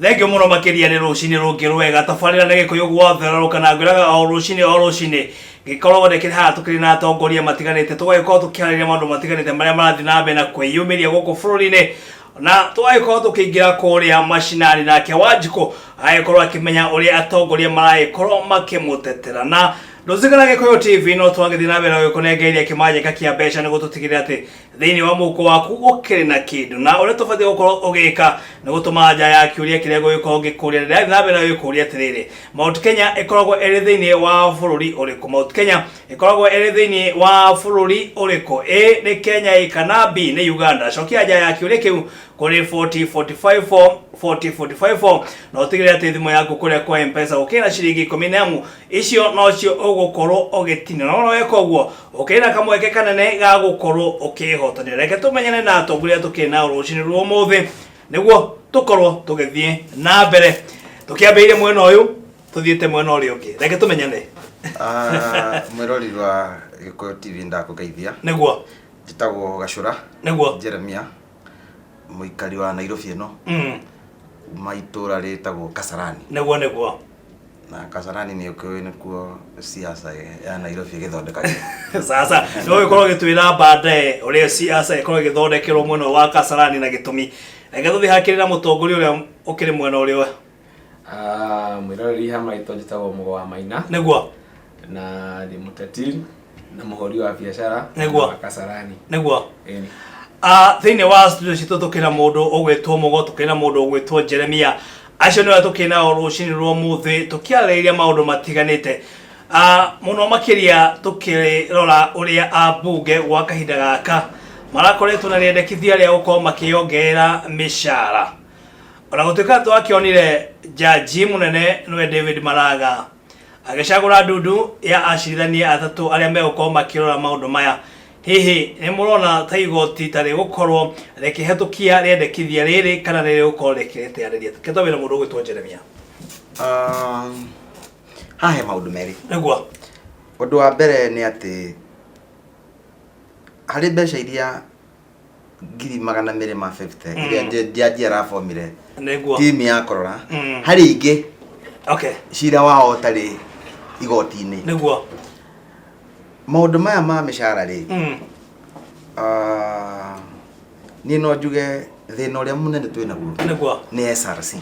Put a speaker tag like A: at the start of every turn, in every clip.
A: Thengiũ mũno makĩria nĩ rũcinĩ rũngĩ rwega. Tabarĩra nĩ Gĩkũyũ gwatherũka na ngwĩraga o rũcinĩ o rũcinĩ gĩkoragwo ndĩkĩrĩ haha tũkĩrĩ na atongoria matiganĩte tũgagĩkorwo tũkĩarĩria maũndũ matiganĩte marĩa marathiĩ na mbere na kwĩyumĩria gũkũ bũrũri-inĩ na tũgagĩkorwo tũkĩingĩra kũrĩa macinani nake Wanjikũ agagĩkorwo akĩmenya ũrĩa atongoria maragĩkorwo makĩmũtetera. Na ndũzigana Gĩkũyũ TV no twagĩthiĩ na mbere na gũkũnengeria kĩmanjĩka kĩa mbeca nĩguo tũtigĩrĩre atĩ thĩinĩ wa mũhuko waku ũkĩrĩ na kĩndũ. Na ũrĩa tũbatiĩ gũkorwo ũgĩka nĩ gũtũma nja ya kĩũria kĩrĩa gũgĩkorwo ngĩkũria. Ndĩrathiĩ na mbere na gũkũria atĩrĩrĩ, Mount Kenya ĩkoragwo ĩrĩ thĩinĩ wa bũrũri ũrĩkũ? Mount Kenya ĩkoragwo ĩrĩ thĩinĩ wa bũrũri ũrĩkũ? A nĩ Kenya, A kana B nĩ Uganda? Cokia nja ya kĩũria kĩu kũrĩ 40454 40454 na ũtigĩrĩre atĩ thimũ yaku kũrĩa kwa M-Pesa gũkĩrĩ na ciringi ikũmi na ĩmwe. Icio nocio ũgũkorwo ũgĩtina. Na wona weka ũguo ũkĩrĩ na kamweke kanene ga gũkorwo ũkĩhotanĩra. Reke tũmenyane na atongoria tũkĩrĩ nao rũcinĩ rwa ũmũthĩ nĩguo tũkorwo tũgĩthiĩ na mbere. Tũkĩambĩrĩirie mwena ũyũ tũthiĩte mwena ũrĩa ũngĩ. Reke tũmenyane.
B: Mwĩrori wa Gĩkũyũ TV ndakũgeithia.
A: Nĩguo.
B: Njĩtagwo Gacũra.
A: Nĩguo.
B: Jeremia, mũikari wa Nairobi ĩno. Kuma itũra rĩtagwo Kasarani.
A: Nĩguo nĩguo.
B: Na Kasarani nĩ ũkĩũĩ nĩkuo siasa ya Nairobi ĩgĩthondekagĩrwo.
A: Sasa no ũgĩkorwo ũgĩtwĩra baadaye ũrĩa siasa ĩkorwo ĩgĩthondekerwo mwena wa Kasarani na gĩtũmi. Reke tũthiĩ hakĩrĩ na mũtongoria ũrĩa ũkĩrĩ mwena ũrĩa.
C: Mwĩroreri ha maitũ njĩtagwo Mũgo wa Maina.
A: Nĩguo.
C: Na ndĩ mũteti na mũhũri wa biacara.
A: Nĩguo.
C: Wa Kasarani.
A: Nĩguo.
C: Ĩni.
A: Thĩinĩ wa studio citũ tũkĩrĩ na mũndũ ũgwĩtwo Mũgo, tũkĩrĩ na mũndũ ũgwĩtwo Jeremia. Acio nĩo tũkĩrĩ nao rũcinĩ rwa ũmũthĩ tũkĩarĩrĩria maũndũ matiganĩte. Mũno makĩria tũkĩrora ũrĩa ambunge gwa kahinda gaka marakoretwo na rĩendekithia rĩa gũkorwo makĩongerera mĩcara. Ona gũtuĩka twakĩonire jaji mũnene nĩwe David Maraga agĩcagũra ndundu ya acirithania atatũ arĩa megũkorwo makĩrora maũndũ maya. Hihi nĩ mũrona ta igoti ta rĩgũkorwo rĩkĩhetũkia rĩendekithia rĩrĩ kana nĩ rĩgũkorwo rĩkĩrĩteanĩria? Reke twambie na mũndũ ũgwĩtwo Jeremia.
B: Haha he maũndũ merĩ.
A: Nĩguo.
B: Ũndũ wa mbere nĩ atĩ harĩ mbeca iria 250,000 iria njanji arabomire
A: Nĩguo.
B: timu ya kũrora harĩ ingĩ cira wao ũtarĩ igoti-inĩ.
A: Nĩguo.
B: Maũndũ maya ma mĩcara rĩ, niĩ no njuge thĩna ũrĩa mũnene twĩ naguo
A: Nĩguo.
B: nĩ SRC.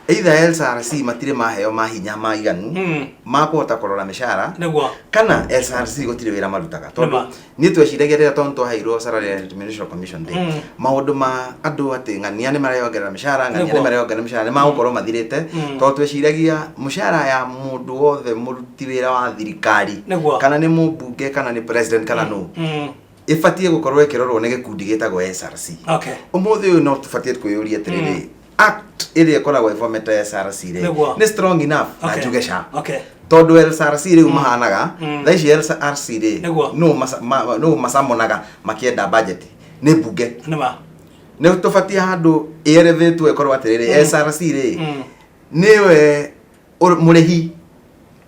B: Either SRC matirĩ maheo mahinya maiganu ma kũhota kũrora mĩcara
A: Nĩguo.
B: kana SRC gũtirĩ wĩra marutaga tondũ
A: Nĩma.
B: niĩ tweciragia rĩrĩa tondũ twaheirwo Salary Remuneration Commission rĩ, maũndũ ma andũ atĩ ng'ania nĩ mareyongerera mĩcara, ng'ania nĩ mareyongerera mĩcara nĩ magũkorwo mathirĩte tondũ tweciragia mũcara ya mũndũ wothe mũruti wĩra wa thirikari kana nĩ mũmbunge kana nĩ president kana nũ ĩbatiĩ gũkorwo ĩkĩrorwo nĩ gĩkundi gĩtagwo SRC. Ũmũthĩ ũyũ no tũbatiĩ kwĩyũria atĩrĩrĩ, act ĩrĩa ĩkoragwo ĩbomete SRC rĩ nĩ strong enough na njuge ca tondũ SRC rĩu mahanaga thaa ici SRC rĩ nũ macamonaga makĩenda budget nĩ mbunge. Nĩ tũbatiĩ handũ ĩerethetwo ĩkorwo atĩrĩrĩ SRC rĩ nĩwe mũrĩhi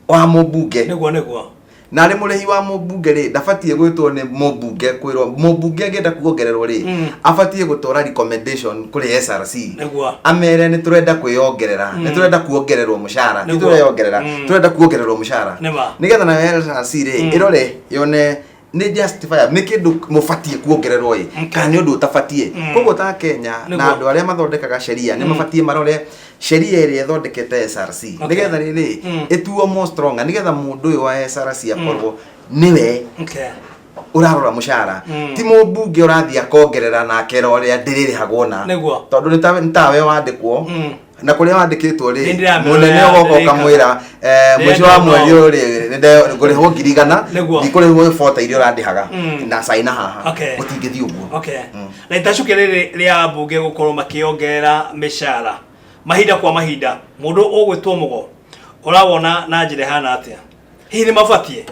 B: wa mũmbunge.
A: Nĩguo nĩguo.
B: Na arĩ mũrĩhi wa mũmbunge rĩ, ndabatiĩ gwĩtwo nĩ mũmbunge kwĩrwo mũmbunge angĩenda kuongererwo rĩ, abatiĩ gũtwara recommendation kũrĩ SRC.
A: Nĩguo.
B: Amere nĩ tũrenda kwĩyongerera, nĩ tũrenda kuongererwo mũcara, ti tũreyongerera, tũrenda kuongererwo mũcara.
A: Nĩma.
B: Nĩgetha nayo SRC rĩ, ĩrore yone nĩ justifiable, nĩ kĩndũ mũbatiĩ kuongererwo ĩ, kana nĩ ũndũ ũtabatiĩ. Koguo ta Kenya na andũ arĩa mathondekaga sheria nĩ mabatiĩ marore sheria ĩrĩa ĩthondekete SRC nĩgetha rĩrĩ ĩtuo more stronger, nĩgetha mũndũ ũyũ wa SRC akorwo nĩwe ũrarora mũcara, ti mũmbunge ũrathiĩ akongerera na akera ũrĩa ndĩrĩrĩhagwo na tondũ nĩ tawe wandĩkwo na kũrĩa wandĩkĩtwo rĩ,
A: Nĩ ndĩramenya
B: mũnene
A: ũrĩa
B: ũgoka
A: ndĩrĩkaga.
B: ũkamwĩra mũico wa
A: Ndĩrenda
B: mweri ũyũ rĩ ngũrĩhwo 100,000,
A: Nĩguo.
B: ndikũrĩhwo bota iria ũrandĩhaga na caina haha. Gũtingĩthiĩ ũguo.
A: Na itacũkĩ rĩrĩ rĩa mbunge gũkorwo makĩongerera mĩcara mahinda kwa mahinda, mũndũ ũgwĩtwo Mũgo ũrawona na njĩra ĩhana atĩa? Hihi nĩ mabatiĩ?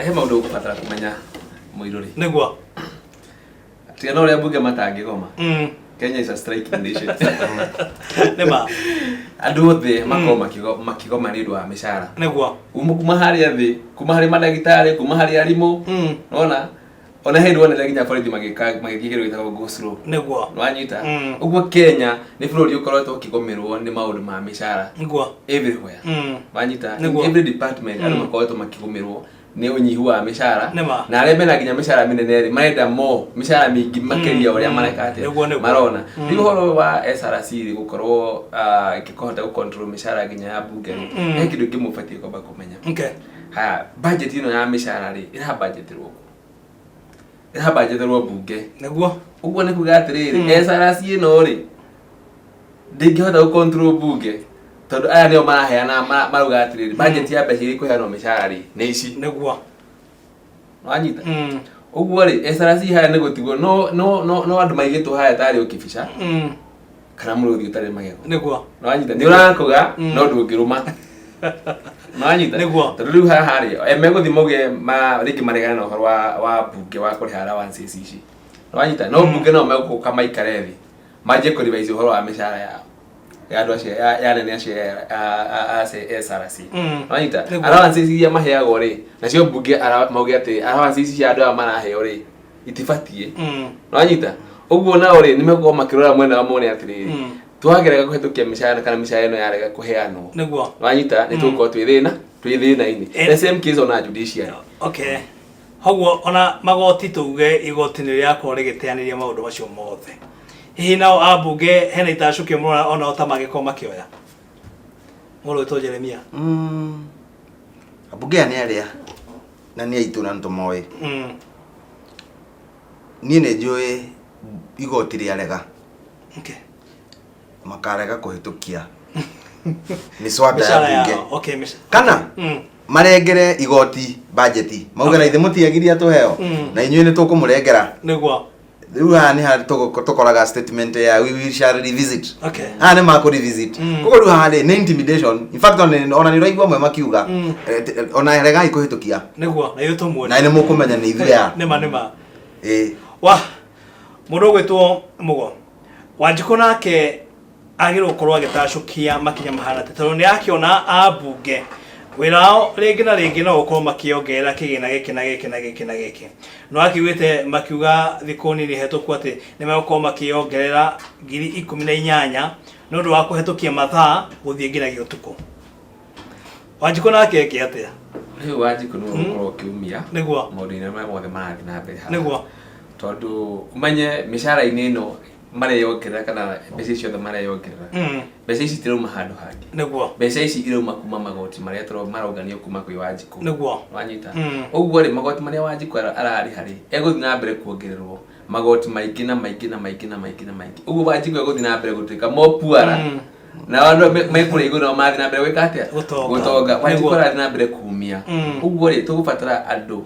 C: He maũndũ ũgũbatara kũmenya mũirũri.
A: Nĩguo.
C: Tiga na ũrĩa mbunge matangĩgoma. Kenya is a striking nation.
A: Nĩma.
C: Andũ othe makoragwo makĩgoma nĩ ũndũ wa mĩcara.
A: Nĩguo.
C: Kuma harĩa thĩ, kuma harĩ mandagĩtarĩ, kuma harĩ arimũ. Nona? Ona hĩndĩ wonete nginya borithi magĩka magĩthiĩ kĩndũ gĩtagwo go slow.
A: Nĩguo.
C: Wanyita? Ũguo Kenya nĩ bũrũri ũkoretwo ũkĩgũmĩrwo nĩ maũndũ ma mĩcara everywhere. Wanyita? In every department andũ makoretwo makĩgũmĩrwo nĩ ũnyihu wa mĩcara.
A: Nĩma.
C: Na arĩa mena nginya mĩcara mĩnene rĩ, marenda more mĩcara mĩingĩ makĩria ũrĩa mareka atĩa?
A: Nĩguo, nĩguo.
C: Marona. Rĩu ũhoro wa SRC rĩ, gũkorwo ĩkĩhota gũ control mĩcara nginya ya bunge rĩ, he kĩndũ kĩmwe ũbatiĩ kwamba kũmenya. Haya, budget ĩno ya mĩcara rĩ, ĩra budgetirwo kũ? Ĩra budgetirwo bunge.
A: Nĩguo.
C: Ũguo nĩ kuga atĩrĩrĩ, SRC ĩno rĩ, ndĩngĩhota gũ control bunge tondũ aya nĩo maraheana, marauga atĩrĩrĩ, budget ya mbeca iria ikũheanwo mĩcara rĩ, nĩ ici.
A: Nĩguo.
C: Wanyita? Ũguo rĩ, SRC haya nĩ gũtigwo, no, no, no, no andũ maigĩtwo haya tarĩ ũkĩbica. Kana mũrũthi ũtarĩ magego.
A: Nĩguo.
C: Nĩwanyita? Nĩ ũrakũga, no ndũngĩrũma. Nĩwanyita?
A: Nĩguo.
C: Tondũ rĩu haha rĩ, megũthiĩ mauge rĩngĩ maregane na ũhoro wa bunge wa kũrĩha allowances ici. Nĩwanyita? No bunge no megũka maikare thĩ, manjie kũ revise ũhoro wa mĩcara yao. Ya andũ acio, ya anene acio a SRC. Nĩwanyita?
A: Nĩguo.
C: Allowances iria maheagwo rĩ, nacio bunge mauge atĩ allowances ici cia andũ aya maraheo rĩ, itibatiĩ. Nĩwanyita? Ũguo nao rĩ, nĩmegũkorwo makĩrora mwena wa mone atĩrĩrĩ, twagerega kũhetũkia mĩcara kana mĩcara ĩno yarega kũheanwo.
A: Nĩguo.
C: Nĩwanyita? Nĩ tũgũkorwo twĩ thĩna, twĩ thĩna-inĩ. The same case ona judiciary.
A: Okay. Koguo ona magoti tuge igoti nĩ rĩrakorwo rĩgĩteanĩria maũndũ macio mothe. Hihi nao ambunge hena itacũkio mũrona onao ta mangĩkorwo makĩoya? Mũndũ wĩtwo Jeremia.
B: Ambunge aya nĩ arĩa na nĩ aitũ na nĩtũmoĩ. Niĩ nĩ njũĩ igoti rĩarega. Makarega kũhĩtũkia mĩswada ya
A: Mĩcara
B: bunge.
A: yao. Okay,
B: Kana marengere igoti budget. Mauge na ithe mũtiagiria tũheo. Na inyuĩ nĩ tũkũmũrengera.
A: Nĩguo.
B: Rĩu haha nĩ harĩa tũkoraga statement ya we will shall revisit. Haha nĩ makũ revisit. Koguo rĩu haha rĩ, nĩ intimidation. In fact, ona nĩ ũraigua amwe makiuga, ona regai kũhĩtũkia.
A: Nĩguo, na ithuĩ tũmuone.
B: Na nĩ mũkũmenya nĩ ithuĩ aya.
A: Nĩma, nĩma.
B: Ĩĩ.
A: Wa, mũndũ ũgwĩtwo Mũgo. Wanjikũ nake agĩrĩirwo gũkorwo agĩtacũkia makinya mahana atĩa, tondũ nĩ akĩona ambunge wĩra wao rĩngĩ na rĩngĩ no gũkorwo makĩongerera kĩgĩna gĩkĩ na gĩkĩ na gĩkĩ na gĩkĩ. No akiugĩte makiuga thikũ nini hetũku atĩ nĩ megũkorwo makĩongerera ngiri ikũmi na inyanya nĩ ũndũ wa kũhetũkia mathaa gũthiĩ nginyagia ũtukũ. Wanjikũ nake eke atĩa?
C: Rĩu Wanjikũ nĩwe ũgũkorwo ũkĩumia
A: Nĩguo.
C: maũndũ-inĩ marĩa mothe marathiĩ na mbere haha.
A: Nĩguo.
C: Tondũ ũmenye mĩcara-inĩ ĩno mareyongerera kana mbeca ici ciothe mareyongerera. Mbeca ici itirauma handũ hangĩ.
A: Nĩguo.
C: Mbeca ici irauma kuma magoti marĩa maronganio kuma kwĩ Wanjikũ.
A: Nĩguo.
C: Wanyita? Ũguo rĩ, magoti marĩa Wanjikũ ararĩha rĩ, egũthiĩ na mbere kuongererwo magoti maingĩ na maingĩ na maingĩ na maingĩ na maingĩ. Ũguo Wanjikũ egũthiĩ na mbere gũtuĩka more poorer. Na andũ me kũrĩa igũrũ nao marathiĩ na mbere gwĩka atĩa?
A: Gũtonga.
C: Gũtonga. Wanjikũ
A: Nĩguo.
C: arathiĩ na mbere kumia. Ũguo rĩ, tũgũbatara andũ.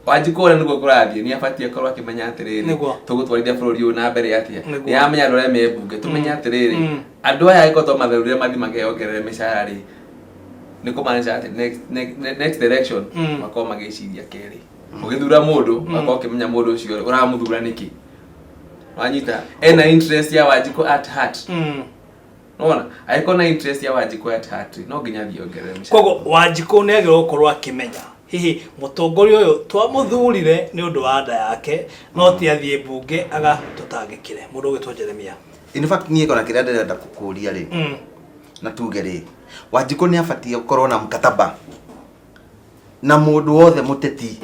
C: Wanjikũ ũrĩa nĩguo kũrathiĩ, nĩ abatiĩ akorwo akĩmenya atĩrĩrĩ,
A: Nĩguo.
C: tũgũtwarithia bũrũri ũyũ na mbere atĩa.
A: Nĩguo.
C: Nĩ aramenya andũ arĩa me mbunge, tũmenye atĩrĩrĩ, andũ aya angĩkorwo twamatherũrire mathiĩ makeyongerere mĩcara rĩ, nĩ kũmaanisha atĩ next election makorwo magĩciria kerĩ. Ũgĩthura mũndũ, ũgakorwo ũkĩmenya mũndũ ũcio ũramũthura nĩkĩ. Wanyita? Ena interest ya Wanjikũ at heart. Unaona? Angĩkorwo na interest ya Wanjikũ at heart, no nginya athiĩ ongerere mĩcara.
A: Koguo Wanjikũ nĩ agĩrĩirwo gũkorwo akĩmenya hihi mũtongoria ũyũ twamũthurire nĩ ũndũ wa nda yake, no ti athiĩ mbunge agatũtangĩkĩre. Mũndũ ũgwĩtwo Jeremia.
B: In fact, niĩ ona kĩrĩa ndĩrenda kũkũria rĩ, na tuge rĩ, Wanjikũ nĩ abatiĩ gũkorwo na mkataba na mũndũ wothe mũteti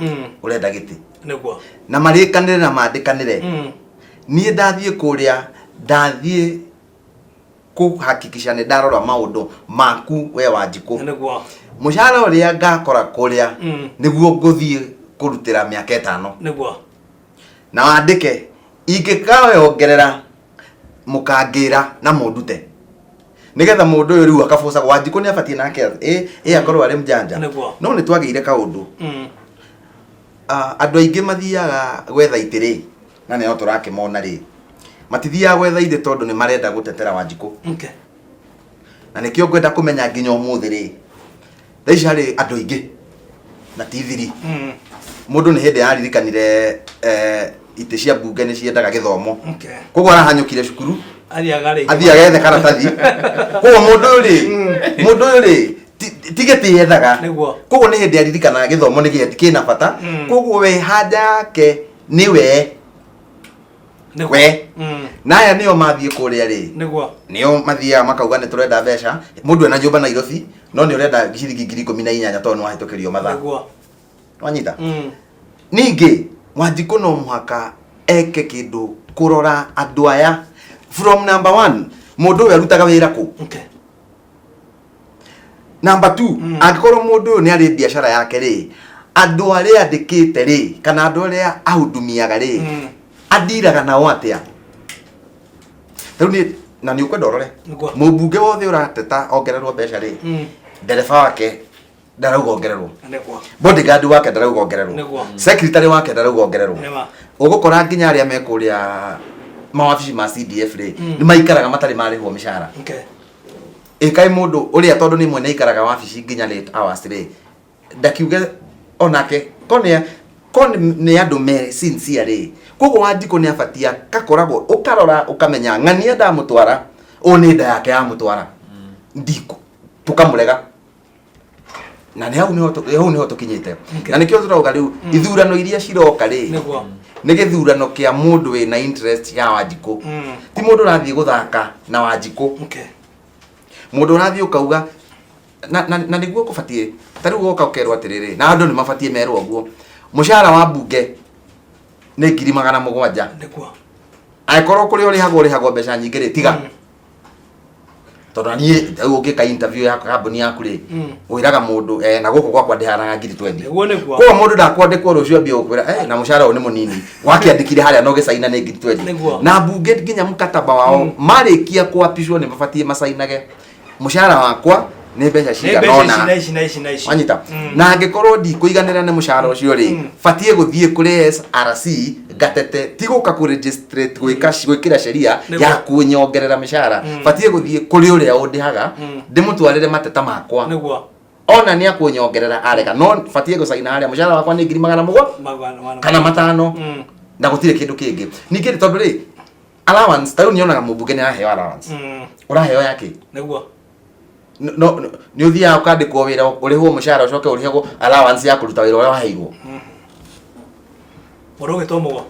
B: ũrenda gĩtĩ.
A: Nĩguo.
B: Na marĩkanĩre na mandĩkanĩre. Niĩ ndathiĩ kũrĩa, ndathiĩ kũhakikisha nĩ ndarora maũndũ maku we Wanjikũ.
A: Nĩguo.
B: Mũcara ũrĩa ngakora kũrĩa, nĩguo ngũthiĩ kũrutĩra mĩaka ĩtano.
A: Nĩguo.
B: Na wandĩke, ingĩkawongerera mũkangĩra na mũndute. Nĩgetha mũndũ ũyũ rĩu akabũcagwo. Wanjikũ nĩ abatiĩ nake akorwo arĩ mjanja.
A: Nĩguo.
B: No nĩ twagĩire kaũndũ. Andũ aingĩ mathiaga gwetha itĩ rĩ, na nĩo tũrakĩmona rĩ, matithiaga gwetha itĩ tondũ nĩ marenda gũtetera Wanjikũ. Na nĩkĩo ngwenda kũmenya nginya ũmũthĩ rĩ, thaa ici harĩ andũ aingĩ na ti thiri. Mũndũ nĩ hĩndĩ aririkanire itĩ cia mbunge nĩ ciendaga gĩthomo. Koguo arahanyũkire cukuru,
A: Athiaga rĩngĩ.
B: athiaga ethe karatathi. Koguo mũndũ ũyũ rĩ, mũndũ ũyũ rĩ, ti gĩtĩ ethaga.
A: Nĩguo.
B: Koguo nĩ hĩndĩ aririkana gĩthomo nĩ kĩna bata. Koguo we haja yake Nĩwe.
A: Nĩguo.
B: We. Na aya nĩo mathiĩ kũrĩa rĩ,
A: Nĩguo.
B: Nĩo mathiaga makauga nĩ tũrenda mbeca. Mũndũ ena nyũmba Nairobi, no nĩ ũrenda ciringi 18,000 tondũ nĩ wahĩtũkĩrio mathaa.
A: Nĩguo.
B: Wanyita? Ningĩ Wanjikũ no mũhaka eke kĩndũ kũrora andũ aya from number one, mũndũ ũyũ arutaga wĩra kũ. Number two, angĩkorwo mũndũ ũyũ nĩ arĩ biacara yake rĩ, andũ arĩa andĩkĩte rĩ, kana andũ arĩa ahudumiaga rĩ, andiraga nao atĩa? Rĩu niĩ na nĩ ũkwenda ũrore mũmbunge wothe ũrateta ongererwo mbeca rĩ, ndereba wake ndarauga ongererwo, bodyguard wake ndarauga ongererwo, secretary wake ndarauga ongererwo.
A: Nĩma.
B: Ũgũkora nginya arĩa me kũrĩa mawabici ma CDF rĩ, nĩ maikaraga matarĩ marĩhwo mĩcara. Ĩkaĩ mũndũ ũrĩa tondũ nĩ mwene aikaraga wabici nginya late hours rĩ, ndakiuge onake ko nĩ ko nĩ andũ me sincere rĩ. Koguo Wanjikũ nĩ abatie akakoragwo ũkarora ũkamenya ng'ania ndamũtwara ũũ nĩ nda yake yamũtwara ndikũ tũkamũrega, na nĩ hau nĩho hau nĩho tũkinyĩte. Na nĩkĩo tũrauga rĩu ithurano iria ciroka rĩ, nĩ gĩthurano kĩa mũndũ wĩna interest ya Wanjikũ, ti mũndũ ũrathiĩ gũthaka na Wanjikũ. Mũndũ ũrathiĩ ũkauga na nĩguo kũbatiĩ. Ta rĩu woka ũkerwo atĩrĩrĩ, na andũ nĩ mabatiĩ merwo ũguo, mũcara wa mbunge nĩ 700,000. Angĩkorwo kũrĩa ũrĩhagwo ũrĩhagwo mbeca nyingĩ rĩ, tiga. Tondũ niĩ rĩu ũngĩka interview ya kambuni yaku rĩ, wĩraga mũndũ na gũkũ gwakwa ndĩhanaga 20,000.
A: Nĩguo nĩguo.
B: Koguo mũndũ ndakwandĩkwo rũciũ ambie gũkwĩra na mũcara ũyũ nĩ mũnini, wakĩandĩkire harĩa na ũgĩcaina nĩ 20,000. Na mbunge nginya mkataba wao marĩkia kwapishwo nĩ mabatiĩ macainage, mũcara wakwa nĩ mbeca
A: Nĩ
B: cigana
A: mbeca ici
B: ũna.
A: na ici na ici na ici.
B: Wanyita? Na angĩkorwo ndikũiganĩra nĩ mũcara ũcio rĩ, batiĩ gũthiĩ kũrĩ SRC ngatete, ti gũka kũ registrate gwĩka gwĩkĩra sheria ya kunyongerera mĩcara. Batiĩ gũthiĩ kũrĩ ũrĩa ũndĩhaga, ndĩmũtwarĩre mateta makwa. Ona nĩ akunyongerera arega, no batiĩ gũcaina harĩa mũcara wakwa nĩ 700,000 kana 500, na gũtirĩ kĩndũ kĩngĩ. Ningĩ rĩ, tondũ rĩ allowance, ta rĩu nyonaga mũmbunge nĩ araheo allowance. Ũraheo yake? No nĩ ũthiaga ũkandĩkwo wĩra, ũrĩhwo mũcara, ũcoke ũrĩhwo allowance ya kũruta wĩra ũrĩa waheirwo.
A: Mũndũ ũgwĩtwo Mũgo,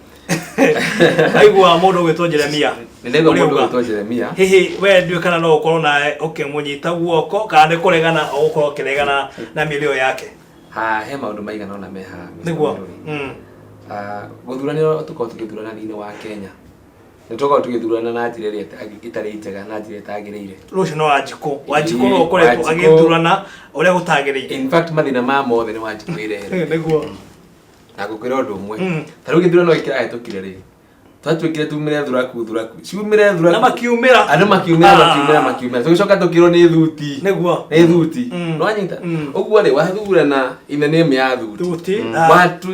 A: aigua mũndũ ũgwĩtwo Jeremia.
C: Nĩ ndaigua
A: Ũrĩa
C: mũndũ
A: uga.
C: ũgwĩtwo Jeremia.
A: Hihi we ndiũĩ kana no ũkorwo nawe ũkĩmũnyita guoko kana nĩ kũregana ũgũkorwo ũkĩregana na mĩrĩo yake?
C: Ha, he maũndũ maigana ũna me haha, Mr.
A: Nĩguo.
C: Mũrũri. Gũthuranĩra tũkoragwo tũgĩthurana thĩinĩ wa Kenya, nĩ tũkoragwo tũgĩthurana na njĩra ĩrĩa ĩtarĩ njega, na njĩra ĩtagĩrĩire.
A: Rũciũ no Wanjikũ. Wanjikũ
C: Ĩĩ,
A: no ũkoretwo
C: Wanjikũ.
A: agĩthurana ũrĩa gũtagĩrĩire.
C: In fact, mathĩna maya mothe nĩ Wanjikũ ĩrehere. Na ngũkwĩra ũndũ ũmwe, ta rĩu gĩthurano gĩkĩ kĩrahĩtũkire rĩ, twatuĩkire tumĩre thuraku thuraku ciumĩre thuraku.
A: Na makiumĩra.
C: Andũ makiumĩra, makiumĩra, makiumĩra, tũgĩcoka tũkĩrwo nĩ thuti. Nĩ thuti. Nĩwanyita? Ũguo rĩ, wathurana in the name ya thuti.
A: Thuti.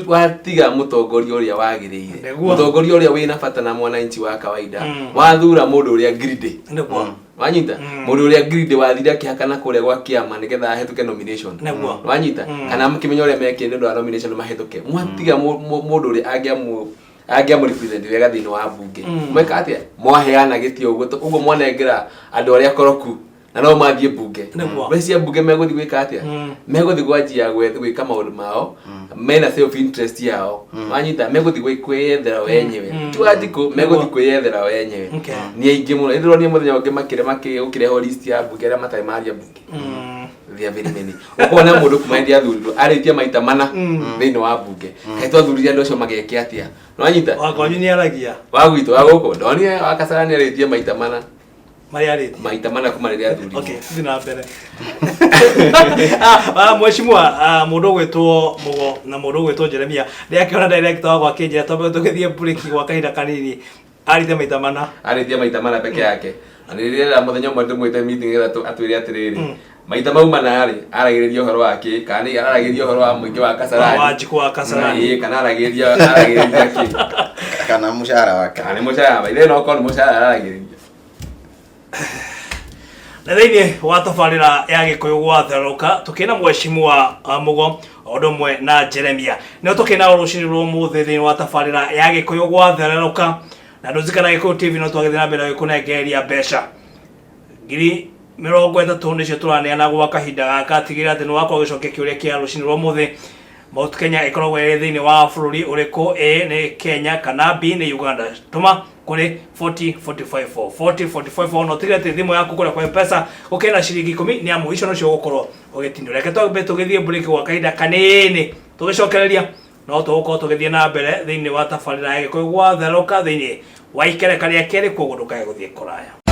C: Watiga mũtongoria ũrĩa wagĩrĩire, mũtongoria ũrĩa wĩna bata na mwananchi wa kawaida, wathura mũndũ ũrĩa greedy. Wanyita? Mũndũ ũrĩa greedy wathire akĩhakana kũrĩa gwa kĩama nĩgetha ahĩtũke nomination. Wanyita? Kana makĩmenya ũrĩa mekire nĩ ũndũ wa nomination mahĩtũke. Mwatiga mũndũ ũrĩa angĩamũ represent wega thĩinĩ wa mbunge. Mweka atĩa? Mwaheana gĩtĩo ũguo, ũguo mwanengera andũ arĩa akoroku na no mathiĩ mbunge. Mbeca cia mbunge megũthiĩ gwĩka atĩa? Megũthiĩ kwanjia gwĩka maũndũ mao mena self interest yao. Wanyita? Megũthiĩ kwĩyethera o enyewe. Ti Wanjikũ, megũthiĩ kwĩyethera o enyewe. Nĩ aingĩ mũno. Ĩndĩronire mũthenya ũngĩ gũkĩrehwo list ya mbunge arĩa matarĩ maria mbunge. They are very many. Ũkona mũndũ kuma hĩndĩ athurirwo arĩtie maita mana thĩinĩ wa mbunge. Kaĩ twathurire andũ acio mageke atĩa? Nĩwanyita?
A: Wakwanyu nĩ aragia.
C: Wa gwitũ wa gũkũ ndonire wa Kasarani arĩtie maita mana.
A: Marĩa arĩtie.
C: Maita mana kuma rĩrĩa athurirwo.
A: Okay, thiĩ na mbere. Mheshimiwa, mũndũ ũgwĩtwo Mũgo na mũndũ ũgwĩtwo Jeremia, ndĩrakĩona director wakwa akĩnjĩra twambe tũgĩthiĩ break gwa kahinda kanini. Arĩtie maita mana.
C: Arĩtie maita mana peke yake. Na rĩrĩa mũthenya ũmwe ndĩmwĩte meeting nĩgetha atwĩre atĩrĩrĩ, maita mau mana rĩ, aragĩrĩria ũhoro wa kĩ? Kana nĩ aragĩrĩria ũhoro wa mũingĩ wa Kasarani?
A: Wanjikũ wa Kasarani.
C: Ĩĩ, kana aragĩrĩria kĩ?
B: Kana mũcara wake.
C: Kana nĩ mũcara wa ithe, no korwo nĩ mũcara araragĩrĩria.
A: Na thĩinĩ wa tabarĩra ya Gĩkũyũ gwatherũka, tũkĩna mheshimiwa Mũgo o ũndũ ũmwe na Jeremia, nĩo tũkĩna rũcinĩ rwa ũmũthĩ thĩinĩ wa tabarĩra ya Gĩkũyũ gwatherũka. Na ndũzikana Gĩkũyũ TV no twagĩthiĩ na mbere gũkũnengereria mbeca 30,000 nĩcio tũraneana gwa kahinda gaka. Tigĩrĩra atĩ nĩ wakorwo ũgĩcokia kĩũria kĩa rũcinĩ rwa ũmũthĩ. Mount Kenya ĩkoragwo ĩrĩ thĩinĩ wa bũrũri ũrĩkũ? A nĩ Kenya kana B nĩ Uganda? Tũma kũrĩ 40454 40454 no tigĩrĩre atĩ thimũ yaku kũrĩa kwa M-Pesa gũkĩrĩ na ciringi ikũmi nĩ amu icio nocio ũgũkorwo ũgĩtinio. Reke twambe tũgĩthiĩ break gwa kahinda kanini, tũgĩcokereria no tũgũkorwo tũgĩthiĩ na mbere thĩinĩ wa tabarĩra ya Gĩkũyũ gwatherũka thĩinĩ wa ikereka rĩa kerĩ, koguo ndũkae gũthiĩ kũraya.